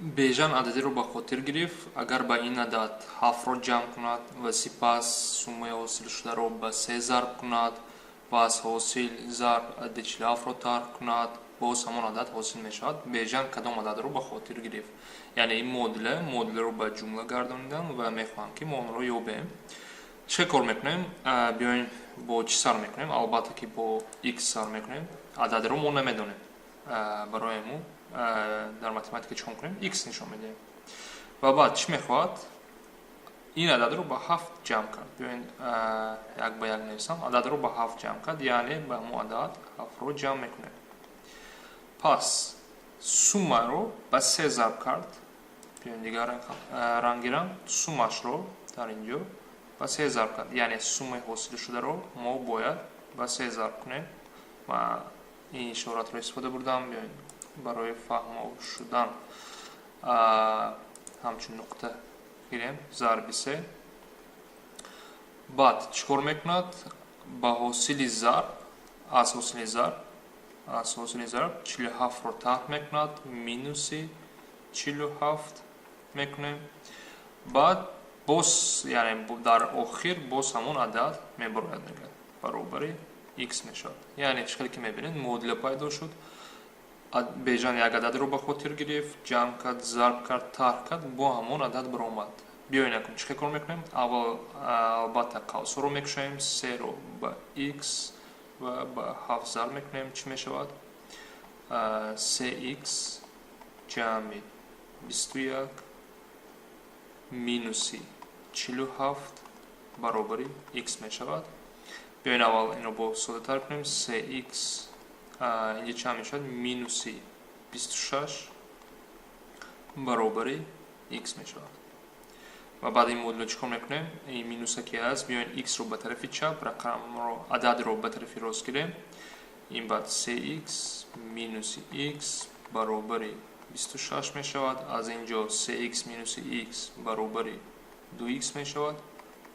Бежан ададеро ба хотир гирифт. Агар ба ин адад ҳафтро ҷамъ кунад ва сипас суммаи ҳосилшударо ба се зарб кунад ва аз ҳосил зарб адади 47-ро тарҳ кунад, боз ҳамон адад ҳосил мешавад. Бежан кадом ададро ба хотир гирифт? Яъне ин модулеро ба ҷумла гардонидан ва мехоҳам, ки мо онро ёбем. Чӣ кор мекунем? Биёем, бо чӣ сар мекунем? Албатта ки бо x сар мекунем. Ададро мо намедонем, барои мо дар математика чӣ кор кунем? X нишон медиҳем. Ва баъд чӣ мехоҳад? Ин ададро ба ҳафт ҷамъ кард. Биёен, як ба як нависам. Ададро ба ҳафт ҷамъ кард, яъне ба ҳамон адад ҳафтро ҷамъ мекунем. Пас суммаро ба се зарб кард. Биёен, дигар ранг гирам. Суммашро дар ин ҷо ба се зарб кард, яъне суммаи ҳосилшударо мо бояд ба се зарб кунем. Ва ин ишоратро истифода бурдам. Биёен, барои фаҳмо шудан ҳамчун нуқта гирем, зарби се. Баъд чӣ кор мекунад? Ба ҳосили зарб, аз ҳосили зарб 47-ро тарҳ мекунад, минуси 47 мекунем. Баъд боз, яъне дар охир боз ҳамон адад мебарояд, мегӯяд, баробари x мешавад. Яъне чӣ хеле ки мебинед, модуля пайдо шуд. Бежан як ададро ба хотир гирифт, ҷамъ кард, зарб кард, тарҳ кард, бо ҳамон адад баромад. Биёед, акун чӣ хел кор мекунем? Аввал, албатта, қавсҳоро мекушоем. Серо ба x ва ба ҳафт зарб мекунем. Чӣ мешавад? Се x ҷамъи 21 минуси 47 баробари x мешавад. Биёед, аввал инро бо содатар кунем. Се x инҷа чанд мешавад? Минуси 26 баробари x мешавад. Ва баъд ин модулро чӣ кор мекунем? Ин минуса ки аст, биёед, x-ро ба тарафи чап, рақамро, ададро ба тарафи рост гирем. Ин баъд 3x минуси x баробари 26 мешавад. Аз ин ҷо 3x минуси x баробари 2x мешавад,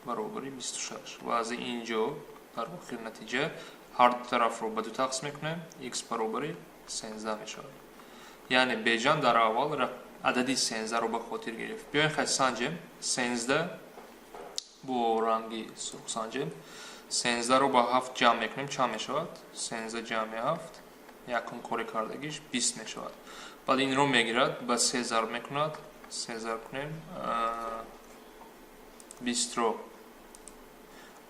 баробари 26. Ва аз ин ҷо дар охир натиҷа, ҳар ду тарафро ба ду тақсим мекунем, x баробари 13 мешавад. Яъне Беҷан дар аввал адади 13-ро ба хотир гирифт. Биёем, хай, санҷем. 13 бо ранги сурх санҷем. 13-ро ба ҳафт ҷамъ мекунем, чанд мешавад? 13 ҷамъи ҳафт, якум кори кардагиш, 20 мешавад. Баъд инро мегирад, ба се зарб мекунад. Се зарб кунем, 20-ро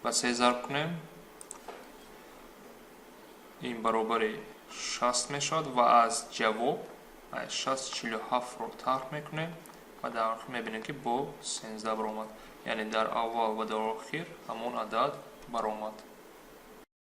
ба се зарб кунем, ин баробари 60 мешавад. Ва аз ҷавоб 60 47-ро тарҳ мекунем ва дар охир мебинем, ки бо 13 баромад. Яъне дар аввал ва дар охир ҳамон адад баромад.